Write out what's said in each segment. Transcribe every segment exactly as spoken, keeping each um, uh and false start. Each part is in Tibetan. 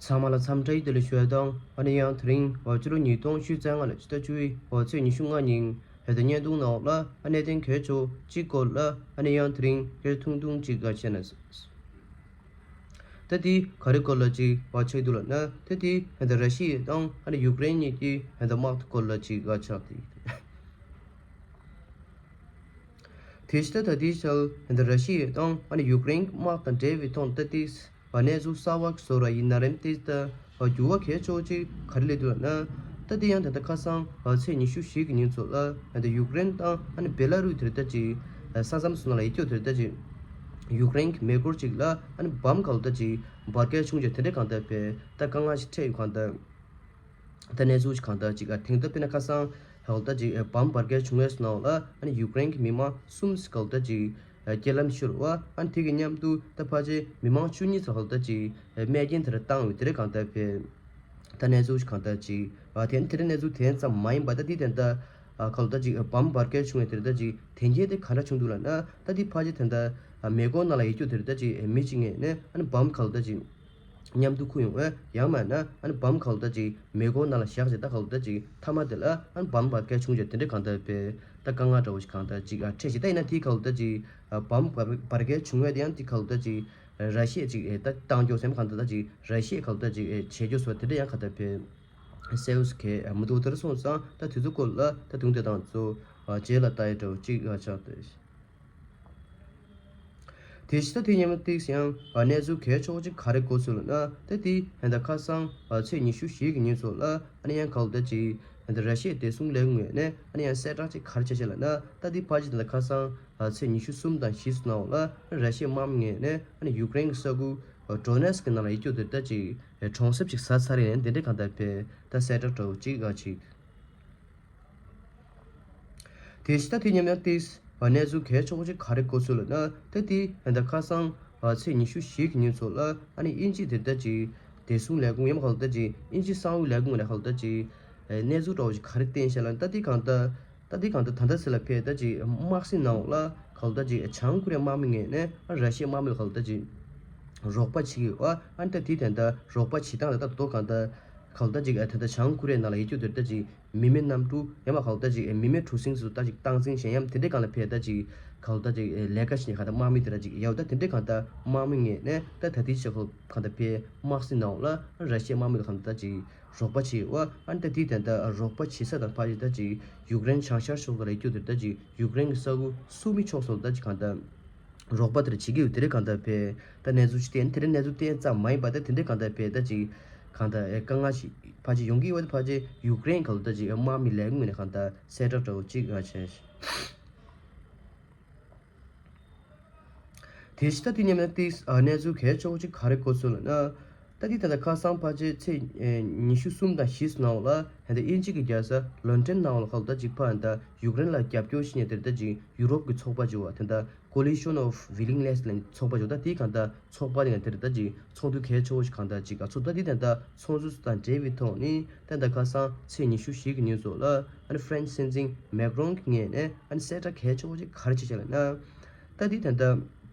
ཚང་མ་ལ་འཚམས་འདྲི་བདེ་ལེགས་ཞུ་ཡ་དང་། ཨ་ནི་ཡང་དེ་རིང་འོ་ཕྱི་ལོ་ཉིས་སྟོང་ཉི་ཤུ་རྩ་ལྔ་ལོའི་ཕྱི་ཟླ་བཅུ་པའི་འོ་ཚེས་ཉི་ཤུ་ལྔ་ཉིན་ཧེ་ད་བརྙན་ཐུང་ནང་ལ་ཨ་གནད་དོན་གལ་ཆེ་བོ་གཅིག་སྐོར་ལ་ཨ་ནི་ཡང་དེ་རིང་སྐད་ཆ་ཐུང་ཐུང་གཅིག་ག་བཤད་ན། ད་དེ་ག་རེ་སྐོར་ལ་ཅིག་བ་ཆགས་འདུག་ལབ་ན། ད་དེ་ཧེ་ད་ར་ཤི་ཡ་དང་ཨ་ནི་ཡུཀ་རེན་གཉིས་ཀྱི་ཧེ་ད་དམག་སྐོར་ལ་ཅིག་ག་ཆགས་ཏེ། དེ་ཕྱི་ད་ད་དེའི་ཆར་ཧེ་ད་ར་ཤི་ཡ་དང་ཨ་ནི་ཡུཀ་རེན་དམག་དང་འབྲེལ་བའི་ཐོག་ད་དེ་གནས་ཚུལ་གསར་བ་བཟོ་ར་ཡིན་ན་རེམ། དེ་ད་འགྱུར་བ་གལ་ཆེ་བོ་ཅིག་ག་རེ་སླེབས་འདུག་ལབ་ན། ད་དེ་ཡང་ད་ལྟ་ཁ་སང་ཚེས་ཉི་ཤུ་བཞི་གི་ཉིན་ཚོ་ལ་ད་ཡུཀ་རེན་དང་ཨ་ནི་བེ་ལ་རུས་དེར་ད་ཅིག་ས་མཚམས་སུ་ནང་ལ་ཡིད་སྐྱོ་དེར་ད་ཅིག་ཡུཀ་རེན་གྱི་མེ་འཁོར་ཅིག་ལ་ཨ་ནི་བམ་ག་ལ་ད་ཅིག་འབར་གས་བྱུང་བྱས་དེ་འདྲའི་གང་ལྟར་བས་ད་དཀའ་ངལ་ཞིག་འཕྲད་ཡོད་གང་ལྟར། ད་གནས་ཚུལ་ཞིག་གང་ལྟར་ཅིག་ཨ་དེང་ད་དཔེར་ན་ཁ་སང་ག་ལ་ད་ཅིག་བམ་འབར་གས་བྱུང་བའི་ནང་ལ་ཨ་ནི་ཡུཀ་རེན་གྱི་མི་མང་གསུམ་ཞིག་ག་ལ་ད་ཅིག་རྐྱེན་ལམ་ཤོར་བ། ཨ་ནི་དེ་གི་མཉམ་དུ་ད་ཕལ་ཆེར་མི་མང་བཅུ་གཉིས་ཙམ་ག་ལ་ད་ཅིག་རྨས་སྐྱོན་དེ་འདྲ་བཏང་ཡོད་དེ་འདྲ་གང་ལྟར་བས། ད་གནས་ཚུལ་ཞིག་གང་ལྟར་ཅིག་ཨ་དེ་ནི་དེ་འདྲ་གནས་ཚུལ་དེ་ཙམ་མ་ཡིན་པ། ད་དེ་དེ་འདྲ་ག་ལ་ད་ཅིག་བམ་འབར་གས་བྱུང་བའི་དེ་འདྲ་ད་ཅིག་དོན་རྐྱེན་དེ་ག་འདྲ་བྱུང་འདུག་ལབ་ན། ད་དེ་ཕལ་ཆེར་དེ་འདྲ་མེ་འཁོར་ནང་ལ་ཡིད་སྐྱོ་དེ་འདྲ་ད་ཅིག་མི་གཅིག་ངེས་ནས་ཨ་ནི་བམ་ག་ལ་ད་ཅིག་མཉམ་དུ་ཁུར་ཡོང་བས། ཡང་མིན་ན་ཨ་ནི་བམ་ག་ལ་ད་ཅིག་མེ་འཁོར་ནང་ལ་བཞག་བྱས་ད་ག་ལ་ད་ཅིག་མཐའ་མ་དེ་ལ་ཨ་ནི་བམ་འབར་གས་བྱུང་བྱས་དེ་འདྲ་གང་ལྟར་བས་ད་དཀའ་ངལ་འདྲ་བོ་ཞིག་གང་ལྟར་ཅིག་ཨ་འཕྲད་ཅིག་ད་ཡིན་ན་དེ་ག་ལ་ད་ཅིག་ཨ་བམ་འབར་འབར་གས་བྱུང་བས་དེ་ཡང་དེ་ག་ལ་ད་ཅིག་ར་ཤི་ཡ་ཅིག་ཨེ་ད་བཏང་རྒྱུ་སེམས་གང་ལྟར་ད་ཅིག་ར་ཤི་ཡ་ག་ལ་ད་ཅིག་ཨེ་བྱེད་རྒྱུ་སོགས་དེ་འདྲ་ཡང་གང་ལྟར་བས་གསལ་བོ་ཞིག་གས་མི་འདུག་དེར་སོང་ཙང་ད་དུས་ཚོད་སྐོར་ལ་ད་དུང་དེ་དང་ཚོ་རྗེས་ལ་ལྟ་ཡི་འདྲ་བོ་ཅིག་ཨ་ཆགས་ཏེ། དེ་ཕྱི་ད་དེ་མཉམ་ཏིག་ཡང་གནས་ཚུལ་གལ་ཆེ་བོ་ཅིག་ག་རེ་གོ་སོང་ལབ་ན། ད་དེ་ཧེ་ད་ཁ་སང་ཚེས་ཉི་ཤུ་བཞི་གི་ཉིན་ཚོ་ལ་ཨ་ནི་ཡང་ག་ལ་ད་ཅིག་ཧེ་ད་ར་ཤི་ཡའི་བདེ་སྲུང་ལས་ཁུངས་ངོས་ནས་ཨ་ནི་ཡང་གསལ་བསྒྲགས་ཅིག་ག་རེ་བྱས་ཤག་ལབ་ན། ད་དེ་ཕལ་ཆེར་ད་ཁ་སང་ཚེས་ཉི་ཤུ་གསུམ་དང་བཞི་ཚོ་ནང་ལ་ར་ཤི་ཡའི་དམག་མི་ངོས་ནས་ཨ་ནི་ཡུཀ་རེན་གྱི་ས་ཁུལ་ཌོ་ནེ་སི་ཀི་ནང་ལ་ཡིད་སྐྱོ་དེར་ད་ཅིག་གྲོང་གསེབ་ཅིག་ཟ་ཚར་ཡིན་དེ་འདྲའི་གང་ལྟར་བས་ད་གསལ་བསྒྲགས་འདྲ་བོ་ཅིག་ཨ་ཅིག་དེ་ཕྱི་ད་དེ་མཉམ་ཡང་ཏིས་གནས་ཚུལ་གལ་ཆེ་བོ་ཅིག་ག་རེ་གོ་སོང་ལབ་ན། ད་དེ་ད་ཁ་སང་ཚེས་ཉི་ཤུ་བཞི་གི་ཉིན་ཚོ་ལ་ཨ་ནི་དབྱིན་ཇི་དེ་ད་ཅིག་བདེ་སྲུང་ལས་ཁུངས་ཡང་ག་ལ་ད་ཅིག་དབྱིན་ཇི་གསང་བའི་ལས་ཁུངས་ནས་ག་ལ་ད་ཅིག་གནས་ཚུལ་འདྲ་བོ་ཅིག་ག་རེ་བསྟན་ཤག་ལབ་ན། ད་དེ་གང་ལྟར་ད་དེ་གང་ལྟར་ད་ལྟ་ཟེར་ལ་ཕེ་ད་ཅིག་དམག་སྲིད་ནང་ལ་ག་ལ་ད་ཅིག་བྱང་ཀོ་རི་ཡ་དམག་མི་ངོས་ནས་ཨ་ར་ཤི་ཡའི་དམག་མི་ལ་ག་ལ་ད་ཅིག་རོགས་པ་བྱེད་ཀྱི་ཡོད། ཨ་ནི་ད་དེ་ད་ལྟ་རོགས་པ་བྱེད་སྟངས་ལ་ད་དོ་གང་ལྟར་ག་ལ་ད་ཅིག་ད་ལྟ་བྱང་ཀོ་རི་ཡ་ནང་ལ་ཡིད་སྐྱོ་དེར་ད་ཅིག་མི་མེད་གནམ་གྲུ་ཡང་མ་ག་ལ་ད་ཅིག་མི་མེད་གྲུ་གཟིངས་སུ་ད་ཅིག་སྟངས་འཛིན་བྱེད་ཡམ་དེ་འདྲའི་སྒང་ལ་ཕེ་ད་ཅིག་ག་ལ་ད་ཅིག་ལས་ཀ་བྱེད་མཁན་ད་དམག་མི་དེ་ད་ཅིག་ཡོད། ད་དེ་འདྲའི་གང་ལྟར་དམག་མི་ངོས་ནས་ད་ད་དེ་ཅིག་ག་ལ་ད་ཕེ་དམག་སྲིད་ནང་ལ་ར་ཤི་ཡའི་དམག་མི་ལ་གང་ལྟར་ད་ཅིག་རོགས་པ་བྱེད་ཡོད། ཨ་ནི་ད་དེ་ད་ལྟ་རོགས་པ་བྱེད་ས་དང་ཕ་ཅིག་ད་ཅིག་ཡུཀ་རེན་བྱང་ཤར་ཕྱོགས་ལ་ཡིད་སྐྱོ་དེར་ད་ཅིག་ཡུཀ་རེན་གྱི་ས་ཁུལ་སུ་མི་ཕྱོགས་སུ་ད་ཅིག་གང་ལྟར་རོགས་པ་དེར་བྱེད་ཀྱི་ཡོད། དེ་རེད་གང་ལྟར་བས་ད་གནས་ཚུལ་ཅིག་བསྟན། དེ་རེད་གནས་ཚུལ་བསྟན་ཙམ་མ་ཡིན་པ་ད་དེ་འདྲའི་གང་ལྟར་བས་ད་ཅིག་གང་ལྟར་ཨེ་དཀའ་ངལ་ཞིག་ཕལ་ཆེར་ཡོང་གི་ཡོད་པ་དེ་ཕལ་ཆེར་ཡུཀ་རེན་ག་ལ་ད་ཅིག་དམག་མི་ལས་ཁུངས་ནས་གང་ལྟར་གསལ་བསྒྲགས་འདྲ་བོ་ཅིག་ཨ་བྱས། དེ་ཕྱི་ད་དེ་མཉམ་ན་ཏིས་ཨ་གནས་ཚུལ་གལ་ཆེ་བོ་ཅིག་ག་རེ་གོ་སོང་ལབ་ན། ད་དེ་ད་ལྟ་ཁ་སང་ཕལ་ཆེར་ཚེས་ཨེ་ཉི་ཤུ་གསུམ་དང་བཞི་ནང་ལ་ཧེ་ད་དབྱིན་ཇི་གི་རྒྱལ་ས་ལོན་ཌོན་ནང་ལ་ག་ལ་ད་ཅིག་ཕ་ད་ཡུཀ་རེན་ལ་རྒྱབ་སྐྱོར་བྱེད་མཁན་དེར་ད་ཅིག་ཡུ་རོབ་ཀྱི་ཚོགས་པ་ཅིག་ཡོད་པ་དེ་ད། Coalition of Willingness ལབ་ཚོགས་པ་ཅིག་ད་དེའི་གང་ལྟར་ཚོགས་པ་དེ་ཡང་དེར་ད་ཅིག་ཚོགས་འདུ་གལ་ཆེ་བོ་ཞིག་གང་ལྟར་ཅིག་ཨ་ཚོགས་ད་དེ་ད་ལྟ་ཚོགས་འདུ་དང་འབྲེལ་བའི་ཐོག་ནས་ད་ལྟ་ཁ་སང་ཚེས་ཉི་ཤུ་བཞི་གི་ཉིན་ཚོ་ལ་ཨ་ནི་ཧྥ་རན་སི་སྲིད་འཛིན་མེག་རོན་གྱི་ངོས་ནས་ཨ་ནི་གསལ་བསྒྲགས་གལ་ཆེ་བོ་ཞིག་ག་རེ་བྱས་ཤག་ལབ་ན། ད་དེ་ད་ལྟ་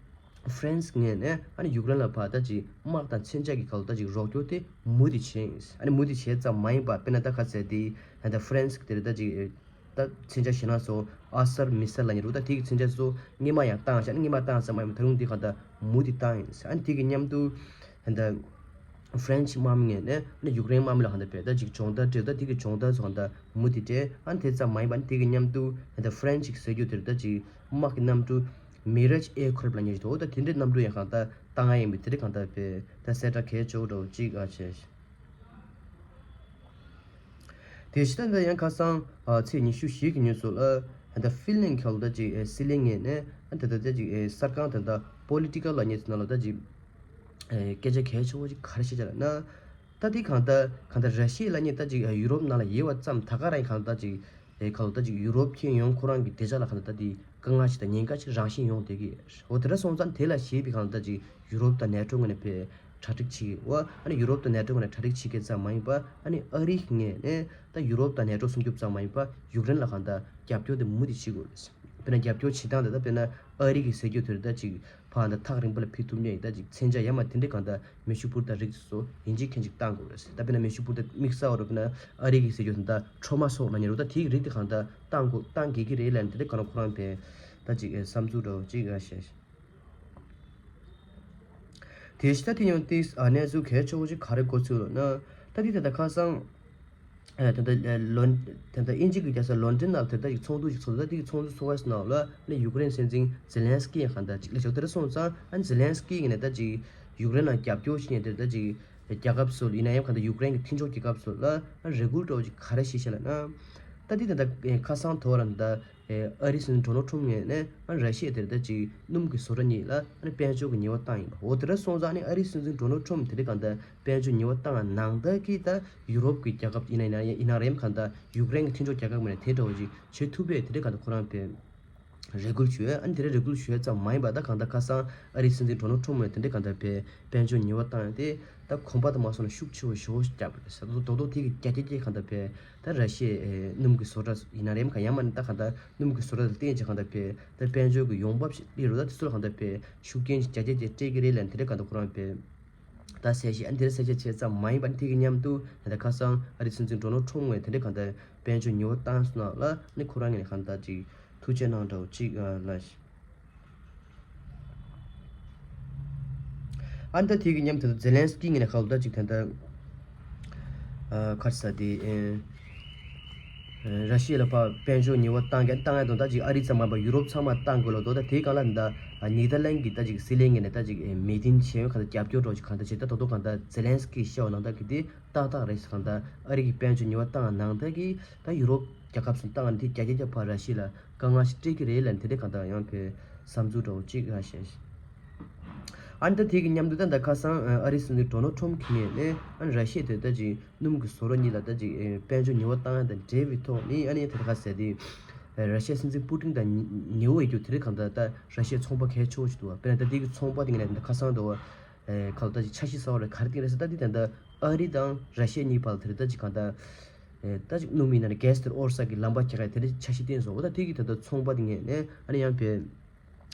ཧྥ་རན་སི་ངོས་ནས་ཨ་ནི་ཡུཀ་རེན་ལ་ཕར་ད་ཅིག་དམག་དང་མཚོན་ཆ་གི་ག་ལ་ད་ཅིག་རོགས་སྐྱོར་དེ་མུ་མཐུད་བྱས་ཡིན། ཨ་ནི་མུ་མཐུད་བྱས་ཙམ་མ་ཡིན་པར་དཔེར་ན་ད་ག་ཚད་དེ་ད་ལྟ་ཧྥ་རན་སི་གི་དེར་ད་ཅིག་ད་མཚོན་ཆ་ཞེ་ན་སོ་ཨ་སར་མི་སར་ལབ་མཁན་རེད། ད་དེ་གི་མཚོན་ཆ་སོ་སྔོན་མ་ཡང་བཏང་ཤག་ཨ་ནི་སྔོན་མ་བཏང་ཙམ་མ་ཡིན་པར་ད་རུང་དེ་གང་ལྟར་མུ་མཐུད་བཏང་ཡིན། ཨ་ནི་དེ་གི་མཉམ་དུ་ད་ཧྥ་རན་སི་དམག་མི་ངོས་ནས་ཨ་ནི་ཡུཀ་རེན་དམག་མི་ལ་གང་ལྟར་བས་ད་ཅིག་སྦྱོང་བརྡར་སྤྲད། ད་དེ་གི་སྦྱོང་བརྡར་སོགས་གང་ལྟར་མུ་མཐུད་སྤྲད། ཨ་ནི་དེ་ཙམ་མ་ཡིན་པར་ཨ་ནི་དེ་གི་མཉམ་དུ་ད་ཧྥ་རན་སི་ཞིག་ཟེར་རྒྱུ་དེར་ད་ཅིག་དམག་གི་གནམ་གྲུ་མི་རེཇ་ཨེར་ཁོ་རབ་ལབ་མཁན་ཞིག་འདུག་ད་དེ་འདྲའི་གནམ་གྲུ་ཡང་གང་ལྟར་བཏང་ཡ་ཡིན་པའི་དེ་འདྲའི་གང་ལྟར་བས་ད་གསལ་བསྒྲགས་གལ་ཆེ་བོ་འདྲ་བོ་ཅིག་ཨ་བྱས། དེ་ཕྱི་ད་ལྟ་ཡང་ཁ་སང་ཨ་ཚེས་ཉི་ཤུ་བཞི་གི་ཉིན་ཚོ་ལ་ད་ཧྥིན་ལན་གྱི་ལ་ད་ཅིག་ཨེ་སྲིད་བློན་ངོས་ནས་ཨ་ད་ད་ད་ཅིག་ཨེ་གསར་ཁང་ད་ད་པོ་ལི་ཊི་ཀལ་ལབ་མཁན་ཚོ་ནང་ལ་ད་ཅིག་ཨེ་སྐད་ཆ་གལ་ཆེ་བོ་ཅིག་ག་རེ་བཤད་ཅག་ལབ་ན། ད་དེ་གང་ལྟར་གང་ལྟར་ར་ཤི་ཡ་ལབ་མཁན་ད་ཅིག་ཨེ་ཡུ་རོབ་ནང་ལ་ཡོད་པ་ཙམ་ད་ག་རང་གང་ལྟར་ཅིག་ཨེ་གང་ལྟར་ཅིག་ཡུ་རོབ་ཁྱོན་ཡོངས་ཁོ་རང་གི་བདེ་འཇགས་ལ་གང་ལྟར་ད་དེ་དཀའ་ངལ་ཞིག་དང་ཉེན་ཁ་ཞིག་རང་བཞིན་ཡོང་བསྡད་ཀྱི་ཡོད། འོ་དེ་འདྲ་སོང་ཙང་དེ་ལ་ཞེད་པའི་གང་ལྟར་ཅིག་ཡུ་རོབ་དང་ནེ་ཊོ་ངོས་ནས་ཕར་གྲ་སྒྲིག་བྱེད་ཀྱི་ཡོད། ཨ་ནི་ཡུ་རོབ་དང་ནེ་ཊོ་ངོས་ནས་གྲ་སྒྲིག་བྱེད་མཁན་ཙམ་མ་ཡིན་པར་ཨ་ནི་ཨ་རི་ངོས་ནས་ད་ཡུ་རོབ་དང་ནེ་ཊོ་སྲུང་སྐྱོབ་ཙམ་མ་ཡིན་པར་ཡུཀ་རེན་ལ་གང་ལྟར་རྒྱབ་སྐྱོར་དེ་མུ་མཐུད་བྱེད་དགོས་རེད། དཔེར་ན་རྒྱབ་སྐྱོར་བྱེད་སྟངས་དེ་ད་དཔེར་ན་ཨ་རི་གིས་ཟེར་རྒྱུ་དེ་རེད། ད་ཅིག་ ཕར་འདི་ཐག་རིང་པོ་ལ་ཕུད་ཐུབ་མཁན་ཡིན། ད་ཅིག་མཚོན་ཆ་ཡ་མ་དེ་འདྲའི་གང་ལྟར་མེ་ཤུགས་འབུད་ཐབས་རིགས་སོ་ཡིན་གཅིག་མཁན་གཅིག་བཏང་དགོས་རེད། ད་དཔེར་ན་མེ་ཤུགས་འབུད་ཐབས་དམིགས་བསལ་བ་རུ་དཔེར་ན་ཨ་རི་གི་ཟེར་རྒྱུ་དེ་འདྲ་ཁྲོ་མ་སོགས་ལ་ཉེ་རུ་ད་དེའི་རིགས་དེ་གང་ལྟར་བཏང་དགོས་བཏང་དགོས་ཀྱི་རེད་ལབ་ནས་དེ་འདྲའི་གང་ལ་ཁོ་རང་དེ་ད་ཅིག་བསམ་ཚུལ་འདྲ་བོ་ཅིག་ཨ་བཤད། དེ་ཤི་ད་དེ་ཡང་ཏིས་ཨ་གནས་ཚུལ་གལ་ཆེ་བོ་ཅིག་ག་རེ་གོ་ཚུལ་ལ་ན། ད་དེ་ད་ལྟ་ཁ་སང་ཨ་ད་ལྟ་ལོན་ད་ལྟ་དབྱིན་ཇི་གི་རྒྱལ་ས་ལོན་ཌོན་ནང་དེ་ད་ཅིག་ཚོགས་འདུ་ཅིག་ཚོགས། ད་དེ་གི་ཚོགས་འདུ་ཚོགས་པའི་ནང་ལ་ནི་ཡུཀ་རེན་སྲིད་འཛིན་ཛེ་ལན་སི་ཀི་ཡང་གང་ལྟར་ཅིག་ལ་ཞོག་དེ་རེ་སོང་ཙང་ཨ་ཛེ་ལན་སི་ཀི་ཡིན་ནས་ད་ཅིག་ཡུཀ་རེན་ལ་རྒྱབ་སྐྱོར་བྱེད་མཁན་དེ་ད་ཅིག་རྒྱལ་ཁབ་ཚོ་ཡིན་ན་ཡང་གང་ལྟར་ཡུཀ་རེན་གྱི་མཐུན་ཕྱོགས་རྒྱལ་ཁབ་ཚོ་ལ་ཨ་རེ་སྐུལ་འདྲ་བོ་ཅིག་ག་རེ་བྱེད་ཤེས་ལ་ན། ད་དེ་ད་ལྟ་ཁ་སང་དོ་ར་ད། ཨ་རིའི་སྲིད་འཛིན་ཌོ་ནལ་ཊམ་ངོས་ནས་ཨ་ར་ཤི་ཡ་དེར་ད་ཅིག་སྣུམ་གྱི་བཟོ་གྲྭ་གཉིས་ལ་ཨ་ནི་དཔལ་འབྱོར་གྱི་ཉེས་པ་བཏང་ཡིན་པ། འོ་དེ་འདྲ་སོང་ཙང་ཨ་ནི་ཨ་རིའི་སྲིད་འཛིན་ཌོ་ནལ་ཊམ་དེ་འདྲའི་གང་ལྟར་དཔལ་འབྱོར་ཉེས་པ་བཏང་བ་ནང་ལྟར་གྱི་ད་ཡུ་རོབ་ཀྱི་རྒྱལ་ཁབ་ཡིན་ན་ཡིན་ན་ཡིན་ན་རེམ་གང་ལྟར་ཡུཀ་རེན་གྱི་མཐུན་ཕྱོགས་རྒྱལ་ཁབ་ངོས་ནས་དེ་འདྲ་བ་ཅིག་བྱེད་ཐུབ་པས་དེ་འདྲའི་གང་ལྟར་ཁོ་རང་དཔེ་རེ་སྐུལ་ཞུས། ཨ་ནི་དེ་འདྲའི་རེ་སྐུལ་ཞུས་ཙམ་མ་ཡིན་པ་ད་གང་ལྟར་ཁ་སང་ཨ་རིའི་སྲིད་འཛིན་ཌོ་ནལ་ཊམ་ངོས་དེ་འདྲའི་གང་ལྟར་དཔེ་དཔལ་འབྱོར་ཉེས་པ་བཏང་ཡང་དེ། ད་གོམ་པ་དང་མ་སོང་ན་ཤུགས་ཆེ་བོ་ཞེ་བོ་ཞིག་བརྒྱབ་པ་རེད་ཟེར། ད་རྡོག་རྡོག་དེ་གི་རྒྱ་རྒྱ་རྒྱ་གང་ལྟར་བས་ད་ར་ཤི་ཡའི་སྣུམ་གྱི་བཟོ་གྲྭ་ཡིན་ན་རེམ་གང་ཡང་མ་ནི་ད་གང་ལྟར་སྣུམ་གྱི་བཟོ་གྲྭ་དང་བསྟན་ཅིག་གང་ལྟར་བས་ད་དཔལ་འབྱོར་གྱི་ཡོང་འབབ་ཞིག་སླེབས་རུང་ད་དེ་ཚོ་ལ་གང་ལྟར་བས་ཤུགས་རྐྱེན་ཞིག་རྒྱ་རྒྱ་རྒྱ་སྤྲད་ཀྱི་རེད་ལབ་དེ་འདྲ་གང་ལྟར་ཁོ་རང་བས་ད་གསལ་བཤད་ཨ་ནི་དེ་འདྲ་གསལ་བཤད་བྱས་ཙམ་མ་ཡིན་པ་ནི་དེ་གི་མཉམ་དུ་ད་ལྟ་ཁ་སང་ཨ་རིའི་སྲིད་འཛིན་ཌོ་ནལ་ཊམ་ངོས་དེ་འདྲ་གང་ལྟར་དཔལ་འབྱོར་ཉེས་པ་བཏང་སོང་ན་ལ་ནི་ཁོ་རང་ངོས་ནས་གང་ལྟར་ཅིག་ཐུགས་རྗེ་གནང་འདྲ་བོ་ཅིག་ལ། ཨ་ནི་ད་དེ་གི་མཉམ་དུ་ཛེ་ལན་སི་ཀི་ངོས་ནས་ཁ་ལོ་ད་ཅིག་ད་ལྟ་ཁར་ས་དེ་ར་ཤི་ཡ་ལ་ཕར་དཔལ་འབྱོར་ཉེས་པ་བཏང་གི་བཏང་ཡ་དང་ད་ཅིག་ཨ་རི་ཙམ་མ་ཡིན་པར་ཡུ་རོབ་ཚང་མ་བཏང་དགོས་ལ་དོ་ད་དེའི་སྒང་ལ་ད་ནེ་ཐར་ལན་གྱི་ད་ཅིག་སྲིད་བློན་ངོས་ནས་ད་ཅིག་མི་དིན་བྱས་ཡོད་ག་ད་རྒྱབ་སྐྱོར་འདྲ་ཅིག་གང་ད་བྱས་ད་དོ་དོ་གང་ད་ཛེ་ལན་སི་ཀི་ཤོ་ནང་ད་གི་དེ་ཏག་ཏག་རེད་ཟེར་གང་ད་ཨ་རི་གི་དཔལ་འབྱོར་ཉེས་པ་བཏང་ནང་ད་གི་ད་ཡུ་རོབ་རྒྱལ་ཁབ་ཚོ་བཏང་ནས་དེ་རྒྱ་རྒྱ་རྒྱ་ཕར་ར་ཤི་ཡ་ལ། དཀའ་ངལ་ཞིག་སྤྲད་ཀྱི་རེད་ལབ་དེ་འདྲའི་གང་ལྟར་ཡང་བས་བསམ་ཚུལ་འདྲ་བོ་གཅིག་ཡང་བཤད། ཨ་ནི་ད་དེ་གི་མཉམ་དུ་ད་ད་ཁ་སང་ཨ་རིའི་སྲིད་འཛིན་ཌོ་ནལ་ཊམ་གྱི་ངོས་ནས་ཨ་ནི་ར་ཤི་ཡ་དེ་ད་ཅིག་སྣུམ་གྱི་བཟོ་གྲྭ་གཉིས་ལ་ད་ཅིག་དཔལ་འབྱོར་ཉེས་པ་བཏང་ཡ་དང་འབྲེལ་བའི་ཐོག་ནས་ཨ་ནི་ད་ད་ཁ་ཟེར་དེ་ར་ཤི་ཡ་སྲིད་འཛིན་པུ་ཏིན་དང་ཉེ་བོ་ཡོད་རྒྱུ་དེ་འདྲའི་གང་ལྟར་ད་ར་ཤི་ཡའི་ཚོང་པ་གལ་ཆེ་བོ་ཞིག་འདུག་བ། དཔེར་ན་ད་དེ་གི་ཚོང་པ་དེ་ངོས་ནས་ད་ཁ་སང་འདྲ་བ་ཁ་ལོ་ད་ཅིག་འཆར་གཞི་གསར་བ་རེ་ག་རེ་བཏིང་རེད་ཟེར་ད་དེ་ད་ད་ཨ་རི་དང་ར་ཤི་ཡ་གཉིས་བར་དེ་རེད་ད་ཅིག་གང་ལྟར། ད་ཅིག་སྣུམ་ཡིན་ན་རེད་གྷེ་སི་དེར་དབོར་ས་གི་ལམ་པ་རྒྱག་ཡ་དེ་འདྲ་འཆར་གཞི་བཏིང་སོང་། འོ་ད་དེ་གི་ད་ལྟ་ཚོང་པ་དེ་ངོས་ནས་ཨ་ནི་ཡང་བས་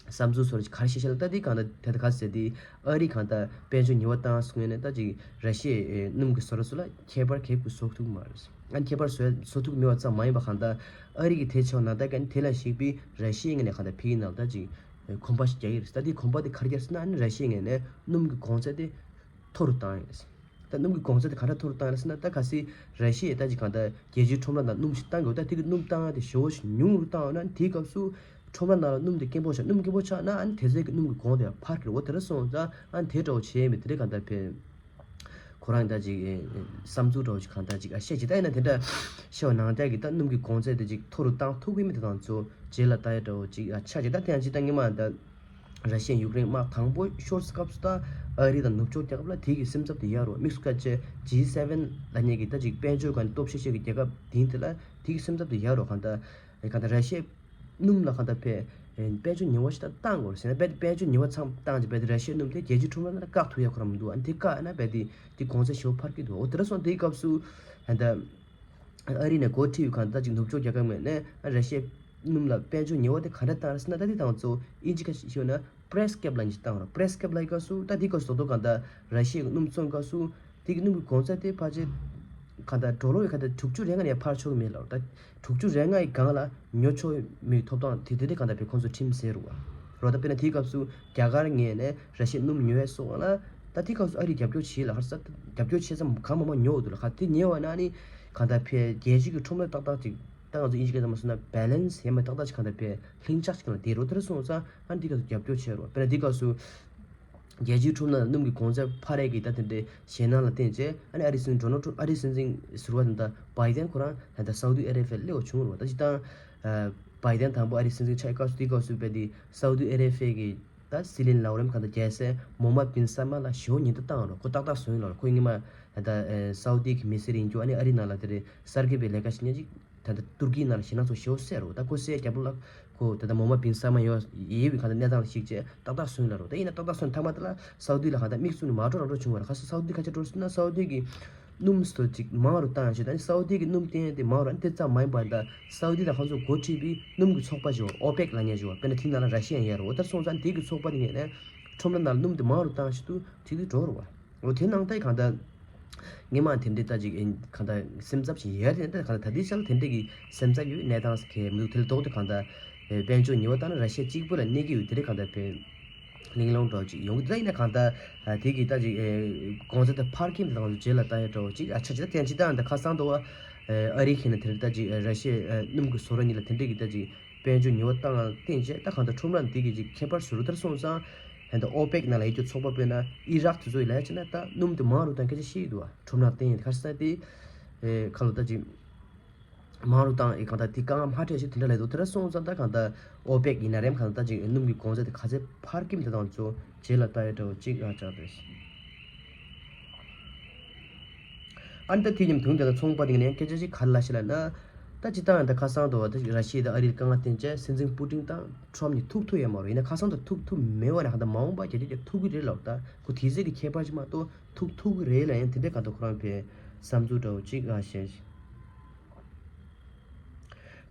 བསམ་ཚུལ་བཟོ་ར་ཅིག་ག་རེ་བཤད་ཤེས་ལ་ད་དེ་གང་ལྟར་ད་ལྟ་ག་ཟེར་དེ་ཨ་རི་གང་ལྟར་དཔལ་འབྱོར་ཉེས་པ་བཏང་སོང་ངོས་ནས་ད་ཅིག་ར་ཤི་ཡའི་སྣུམ་གི་བཟོ་གྲྭ་ཚོ་ལ་ཁྱད་པར་གེ་བཟོ་ཐུབ་མ་རེད། ཨ་ནི་ཁྱད་པར་བཟོ་བཟོ་ཐུབ་མེད་པ་ཙམ་མ་ཡིན་པ་གང་ལྟར་ཨ་རི་གི་དེ་ཆེ་བ་ན་ད་ག་ནི་དེ་ལ་གཞིགས་པའི་ར་ཤི་ཡའི་ངོས་ནས་གང་ལྟར་ཕ་གིའི་ནང་ལ་ད་ཅིག་གོམ་པ་ཞིག་རྒྱག་གི་རེད། ད་དེ་གོམ་པ་དེ་ག་རེ་རྒྱག་ཟེར་ན་ཨ་ནི་ར་ཤི་ཡའི་ངོས་ནས་སྣུམ་གི་གོང་ཚད་དེ་མཐོ་རུ་བཏང་ཡོད་རེད། ད་སྣུམ་གྱི་གོང་ཚད་དེ་ག་འདྲ་མཐོ་རུ་བཏང་ཡོད་ཟེར་ན་ད་གལ་སྲིད་ར་ཤི་ཡས་ད་ཅིག་གང་ལྟར་རྒྱལ་སྤྱིའི་ཁྲོམ་ར་ནང་སྣུམ་ཞིག་བཏང་དགོས་ད་དེ་གི་སྣུམ་བཏང་ཡག་དེ་ཞེ་པོ་ཞིག་ཉུང་རུ་བཏང་ཡོད་ན་དེའི་སྐབས་སུ་ཁྲོམ་ར་ནང་ལ་སྣུམ་དེ་སྐྱེན་པོ་ཆགས། སྣུམ་སྐྱེན་པོ་ཆགས་ན་ཨ་ནི་དེ་ཚོའི་གི་སྣུམ་གྱི་གོང་དེ་འཕར་གི་རེད། འོ་དེ་འདྲ་སོང་ཙང་ཨ་ནི་དེ་འདྲ་བོ་བྱས་མེད་དེ་འདྲ་གང་ལྟར་ཕེ་ཁོ་རང་ད་ཅིག་བསམ་ཚུལ་འདྲ་བོ་ཅིག་གང་ལྟར་ཅིག་ཨ་བཤད་ཅིག་ད་ཡིན་ན་དེ་འདྲ་བཤད་པ་ནང་ལྟར་གི་ད་སྣུམ་གྱི་གོང་ཚད་དེ་ཅིག་མཐོ་རུ་བཏང་ཐུབ་ཀྱི་མེད་དེ་དང་ཚོ་རྗེས་ལ་ལྟ་ཡག་འདྲ་བོ་ཅིག་ཨ་ཆགས་ཅིག་ད་དེ་ཡང་ཅིག་ད་སྔོན་མ་ད། ར་ཤི་ཡ་ཡུཀ་རེན་དམག་དང་པོ་ཤོར་སྐབས་སུ་ད་ཨ་རི་དང་ནུབ་ཕྱོགས་རྒྱལ་ཁབ་ལ་དེ་གི་སེམས་འཚབ་དེ་ཡོད་རེད། དམིགས་སུ་བཀར་བྱས་ཇི་སེ་ཝེན་ལབ་མཁན་གྱི་ད་ཅིག་དཔལ་འབྱོར་སྒང་ནས་སྟོབས་ཆེ་ཤོས་ཀྱི་རྒྱལ་ཁབ་དེ་དེ་ལ་དེ་གི་སེམས་འཚབ་དེ་ཡོད་རེད། གང་ལྟར་གང་ལྟར་ར་ཤི་ཡའི་སྣུམ་ལ་གང་ལྟར་ཕེ་དཔལ་འབྱོར་ཉེས་པ་ཞིག་ད་བཏང་དགོས་རེད་ཟེར་ན་དཔལ་དཔལ་འབྱོར་ཉེས་པ་ཚང་བཏང་རྗེས་རྦད་དེ་ར་ཤི་ཡའི་སྣུམ་དེ་རྒྱལ་སྤྱིའི་ཁྲོམ་ར་ནང་ལ་བཀག་ཐུབ་ཡག་ཁོ་རང་མི་འདུག་ཨ་ནི་དེ་བཀག་ན་རྦད་དེ་དེ་གོང་ཚད་ཞེ་པོ་འཕར་གྱི་འདུག་འོ་དེ་འདྲ་སོང་དེའི་སྐབས་སུ་ད་ལྟ། ཨ་རི་ནས་འགོ་ཁྲིད་པའི་གང་ལྟར་ཅིག་ནུབ་ཕྱོགས་རྒྱལ་ཁབ་ངོས་ནས་ཨ་ར་ཤི་ཡའི་སྣུམ་ལ་དཔལ་འབྱོར་ཉེས་པ་དེ་ག་འདྲ་བཏང་རེད་ཟེར་ན་ད་དེ་དང་གཙོ་བོ་དབྱིན་ཇི་སྐད་ཞུས་ན་པི་རའི་སི་ཀེབ་ལབ་མཁན་ཞིག་བཏང་རོགས། པི་རའི་སི་ཀེབ་ལབ་སྐབས་སུ་ད་དེ་སྐབས་སུ་ད་ལྟ་ར་ཤི་ཡའི་སྣུམ་བཙོང་སྐབས་སུ་དེ་གི་སྣུམ་གི་གོང་ཚད་དེ་ཕལ་ཆེར་གང་ལྟར་ཌོ་ལར་གང་ལྟར་དྲུག་ཅུ་རེ་ལྔ་ནས་ཕར་ཆོག་གི་མེད་ལབ་རོགས། ད་དྲུག་ཅུ་རེ་ལྔ་ཡི་སྒང་ལ་ཉོ་ཆོག་མེད་ཐོབ་ཐང་དེ་དེ་དེ་གང་ལྟར་བས་ཁོང་ཚོ་ཁྲིམས་བཟོས་རོགས། རོགས་ད་དཔེར་ན་དེའི་སྐབས་སུ་རྒྱ་གར་ངོས་ནས་ར་ཤི་ཡའི་སྣུམ་ཉོ་ཡས་སོགས་ལ་ད་དེའི་སྐབས་སུ་ཨ་རིས་རྒྱབ་སྐྱོར་བྱེད་ལ་ཧར་ས་རྒྱབ་སྐྱོར་བྱེད་ཙམ་གང་མང་མང་ཉོ་འོ་འདུག་ལ་ཁ་དེ་ཉོས་པ་ན་ནི་གང་ལྟར་ཕལ་རྒྱལ་སྤྱི་གི་ཁྲོམ་ར་ཏག་ཏག་ཅིག་ད་ང་ཚོ་དབྱིན་ཇི་སྐད་ཙམ་མ་སོང་ན་བྷེ་ལེན་སི་ཡས་མ་ཏག་ཏག་ཅིག་གང་ལྟར་ཕལ་ལྷིང་འཇགས་ཅིག་ལ་བསྡད་རོགས་དེ་འདྲ་སོང་ཙང་ཨ་ནི་དེའི་སྐབས་སུ་རྒྱབ་སྐྱོར་བྱེད་རོགས། དཔེར་ན་དེའི་སྐབས་སུ་རྒྱལ་སྤྱིའི་ཁྲོམ་ར་ནང་སྣུམ་གྱི་གོང་ཚད་འཕར་ཡས་ཀྱི་ད་དེ་འདྲའི་ཞེད་སྣང་ལ་བརྟེན་བྱས་ཨ་ནི་ཨ་རིའི་སྲིད་འཛིན་ཌོ་ནལ་ཊམ་ཨ་རིའི་སྲིད་འཛིན་ཟུར་པ་དེ་འདྲ་བྷའི་ཏན་ཁོ་རང་ད་ལྟ་སའུ་ཏི་ཨ་རེ་བྷི་ཡར་སླེབས་པ་བྱུང་རོགས། ད་སྤྱིར་བཏང་བྷའི་ཏན་དང་པོ་ཨ་རིའི་སྲིད་འཛིན་ཆགས་སྐབས་སུ་དེའི་སྐབས་སུ་བས་དེ་སའུ་ཏི་ཨ་རེ་བྷི་ཡ་གི་ད་སྲིད་བློན་ལའོ་རེམ་གང་ལྟར་རྒྱལ་སྲས་མོ་ཧམ་མད་བིན་སལ་མན་ལ་ཞེ་པོ་ཉེན་བརྡ་བཏང་རོགས། ཁོ་ཏག་ཏག་བཟོས་ཡིན་ལབ་རོགས། ཁོ་སྔོན་མ་ད་ལྟ་སའུ་ཏི་གི་མི་སེར་ཡིན་རྒྱུ་ཨ་ནི་ཨ་རི་ནང་ལ་དེ་རེད་གསར་འགོད་པའི་ལས་ཀ་བྱེད་མཁན་ཅིག་ད་ལྟ་ཏུར་ཀིའི་ནང་ལ་ཞེད་སྣང་ཚོ་ཞེ་པོ་སད་རོགས། ད་ཁོ་སད་རྒྱབ་ལ་ཁོ་ད་ལྟ་མོ་ཧམ་མད་བིན་སལ་མན་ཡོད་ཡོད་པའི་གང་ལྟར་གནས་སྟངས་ལ་གཞིགས་བྱས་ཏག་ཏག་བཟོས་ཡིན་ལབ་རོགས། ད་ཡིན་ན་ཏག་ཏག་བཟོས་ཡིན་མཐའ་མ་དེ་ལ་སའུ་ཏི་ལ་གང་ལྟར་དམིགས་བཙུགས་ནས་མ་འགྲོ་ར་འགྲོ་བྱུང་བ་རེད། ཁ་སང་སའུ་ཏི་ག་ཅི་འགྲོ་ཟེར་ན་སའུ་ཏི་གི་སྣུམ་སོ་ཅིག་མང་རུ་བཏང་ཡང་ཞེས་ད་ནི་སའུ་ཏི་གི་སྣུམ་བསྟན་དེ་མང་རུ་ཨ་ནི་དེ་ཙམ་མ་ཡིན་པར་ད་སའུ་ཏི་དང་ཁོང་ཚོ་འགོ་ཁྲིད་པའི་སྣུམ་གྱི་ཚོགས་པ་ཞིག་ཨོ་པེག་ལབ་མཁན་ཞིག་དཔེར་ན་དེའི་ནང་ལ་ར་ཤི་ཡ་ཡོད་རེད། འོ་ད་སོང་ཙང་དེ་གི་ཚོགས་པ་དེ་ངོས་ནས་ ཁྲོམ་ར་ནང་ལ་སྣུམ་དེ་མང་རུ་བཏང་ཞིག་ཏུ་ཐིག་ཏུ་འགྲོ་རུ་བ། འོ་དེ་ནང་ད་གང་ལྟར་སྔོན་མ་དེ་འདྲའི་ད་ཅིག་གང་ལྟར་སེམས་འཚབ་ཞིག་ཡོད་རེད། ད་གང་ལྟར་ད་ལྟའི་ཆར་ལ་དེ་འདྲའི་གི་སེམས་འཚབ་ཡོད་གནས་སྟངས་སུ་གལ་མི་འདུག་དེ་ལ་ལྡོག་སྟེ་གང་ལྟར་དཔལ་འབྱོར་ཉེས་པ་བཏང་ན་ར་ཤི་ཡ་གཅིག་པུ་ལ་གནས་ཀྱི་ཡོད། དེ་འདྲའི་གང་ལྟར་དཔེ་གླེང་སློང་འདྲ་ཅིག་ཡོང་གི་འདུག་ད་ཡིན་ན་གང་ལྟར་དེ་གི་ད་ཅིག་གོང་ཚད་དེ་ཕར་འཁྱེར་དང་རྗེས་ལ་ལྟ་ཡ་འདྲ་ཅིག་ཨ་ཆ་ཅིག་ད་དེ་ཅིག་ད་ད་ཁ་སང་དུ་བ་ཨ་རི་ཁེ་ན་དེ་འདྲ་ད་ཅིག་ར་ཤི་ཡ་སྣུམ་གི་བཟོ་གྲྭ་གཉིས་ལ་དེ་འདྲའི་གི་ད་ཅིག་དཔལ་འབྱོར་ཉེས་པ་བཏང་བ་བརྟེན་བྱས་ད་གང་ལྟར་ཁྲོམ་ར་འདི་གི་ཅིག་ཁྱད་པར་བཟོ་རུ་ལྟར་སོང་ཙང་ཧན་ད་ཨོ་པེག་ནང་ལ་ཡོད་རྒྱུ་ཚོགས་པ་དཔེར་ན་ཨི་རག་དེ་ཚོ་ཡི་ལས་བྱས་ན་ད་སྣུམ་དེ་མང་རུ་བཏང་སྐད་ཆ་བཤད་ཀྱི་འདུག་བ། ཁྲོམ་ར་བརྟེན་ཡིན་ཁ་ཤས་དེ་ཁ་ལོ་ད་ཅིག་མང་རུ་བཏང་ཨེ་གང་ལྟར་དེ་དཀའ་ངལ་མ་འཕྲད་ཞིག་དེ་འདྲ་ལས་འདུག་དེ་འདྲ་སོང་ཙང་ད་གང་ལྟར་ཨོ་པེག་ཡིན་ན་རེམ་གང་ལྟར་ད་ཅིག་སྣུམ་གི་གོང་ཚད་དེ་ག་ཚད་ཕར་སྐྱེམ་དེ་དང་ཚོ་རྗེས་ལ་ལྟ་ཡ་འདྲ་བོ་ཅིག་ཨ་ཅག་རེད། ཨ་ནི་ད་དེ་མཉམ་དུ་དེ་ལ་ཚོང་པ་དེ་ནས་སྐད་ཆ་ཅིག་ག་རེ་ལབ་ཤེས་ལབ་ན། ད་ཅི་ལྟར་ད་ཁ་སང་དུ་བ་ད་ར་ཤི་ཡ་དང་ཨ་རིར་དཀའ་ངལ་བརྟེན་བྱས་སྲིད་འཛིན་པུ་ཏིན་དང་ཁྲོམ་གཉིས་ཐུག་ཐུབ་ཡོད་མ་རེད། ཡིན་ན་ཁ་སང་དུ་ཐུག་ཐུབ་མེད་བ་ན་ཧ་ད་མ་འོངས་པ་རྒྱ་ཆེ་རྒྱ་ཐུག་གི་རེད་ལབ། ད་ཁོ་དེ་ཚོད་ཀྱི་ཁྱད་པར་ཅིག་མ་གཏོགས་ཐུག་ཐུབ་གི་རེད་ལབ་ཡང་དེ་འདྲའི་ག་ད་ཁོ་རང་བས་བསམ་ཚུལ་འདྲ་བོ་ཅིག་ཨ་བཤད།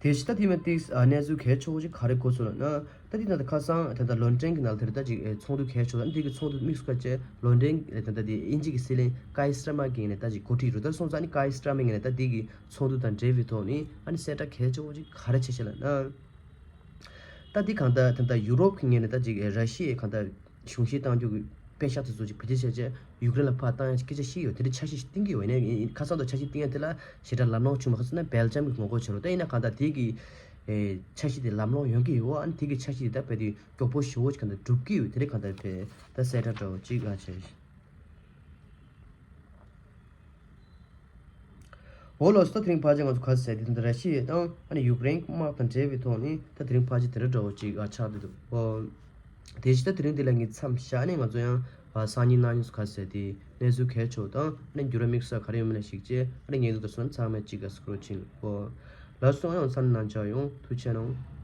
དེ་བཞིན་ད་དེ་མ་ཏིག་གནས་ཚུལ་གལ་ཆེ་བོ་ཅིག་ག་རེ་གོ་སོང་ལབ་ན། ད་དེ་ད་ཁ་སང་ད་ལྡི་ལི་གི་ནང་དེར་ད་ཅིག་ཚོགས་འདུ་གལ་ཆེ་བོ་ད་འདི་གི་ཚོགས་འདུ་དམིགས་སུ་བཀར་བྱས་ལྡི་ལི་ད་ད་དེ་དབྱིན་ཇི་གི་སྲིད་བློན་ཀའི་སི་ཊར་མར་གྱི་ངོས་ནས་ད་ཅིག་གོ་སྒྲིག་རུ་ལྟར་སོང་ཙང་ནི་ཀའི་སི་ཊར་མར་ངོས་ནས་ད་འདི་གི་ཚོགས་འདུ་དང་འབྲེལ་བའི་ཐོག་ནས་ཨ་ནི་གསལ་བསྒྲགས་གལ་ཆེ་བོ་ཅིག་ག་རེ་བྱས་ཤག་ལབ་ན། ད་འདི་གང་ལྟར་ད་ལྟ་ཡུ་རོབ་ཀྱི་ངོས་ནས་ད་ཅིག་ར་ཤི་ཡའི་གང་ལྟར་གཞུང་བཞེས་གཏང་རྒྱུ་གི་པེ་ཤག་དེ་ཚོ་ཅིག་བེད་སྤྱོད་བྱས་བྱས་ཡུཀ་རེན་ལ་ཕར་བཏང་ཡ་སྐད་ཆ་བཤད་ཡོད། དེ་འདྲ་འཆར་གཞི་ཞིག་བཏིང་གི་ཡོད་ནས་ཁ་སང་དུ་འཆར་གཞི་བཏིང་ཡ་དེ་ལ་ཞེ་དྲག་ལམ་ལྷོང་བྱུང་མ་ཁ་སང་ན་སྦེལ་ཇམ་གྱི་ངོ་རྒོལ་བྱེད་རོགས་ད་ཡིན་ན་གང་ལྟར་དེ་གི་འཆར་གཞི་དེ་ལམ་ལྷོང་ཡོང་གི་ཡོད། ཨ་ནི་དེ་གི་འཆར་གཞི་དེ་ད་བས་དེ་མགྱོགས་པོ་ཞེ་བོ་ཅིག་གང་ལྟར་འགྲུབ་ཀྱི་ཡོད། དེ་འདྲ་གང་ལྟར་བས་ད་གསལ་བསྒྲགས་འདྲ་བོ་ཅིག་ཨ་བྱས། འོ་ལགས་སོ། ད་དེ་རིང་ཕལ་ཆེར་ང་ཚོ་ག་ཟེར་དེ་ད་ར་ཤི་ཡ་དང་ཨ་ནི་ཡུཀ་རེན་དམག་དང་འབྲེལ་བའི་ཐོག་ནས་ད་དེ་རིང་ཕལ་ཆེར་དེ་འདྲ་འདྲ་བོ་ཅིག་ཨ་ཆགས་བསྡད་འདུག་འོ། དེ་བཞིན་ད་དེ་རིང་འདི་ལ་ངས་མཚམས་བཞག་ནས་ང་ཚོ་ཡང་ཨ་སང་ཉིན་གནངས་ཉིན་སུ་ག་ཟེར་དེ་གནས་ཚུལ་གལ་ཆེ་བ་དང་ཨ་ནི་འགྱུར་བ་དམིགས་བསལ་ག་རེ་ཡོད་མེད་ལ་གཞིགས་བྱས་ཨ་ནི་ངས་འདུག་ད་སོང་ཚང་མས་ཅིག་ག་སྐོར་ཕྱིན་འོ། ལགས་སོ། ཡང་མཚམས་ནང་ཆ་ཡོང་ཐུགས་ཆེ་གནང་།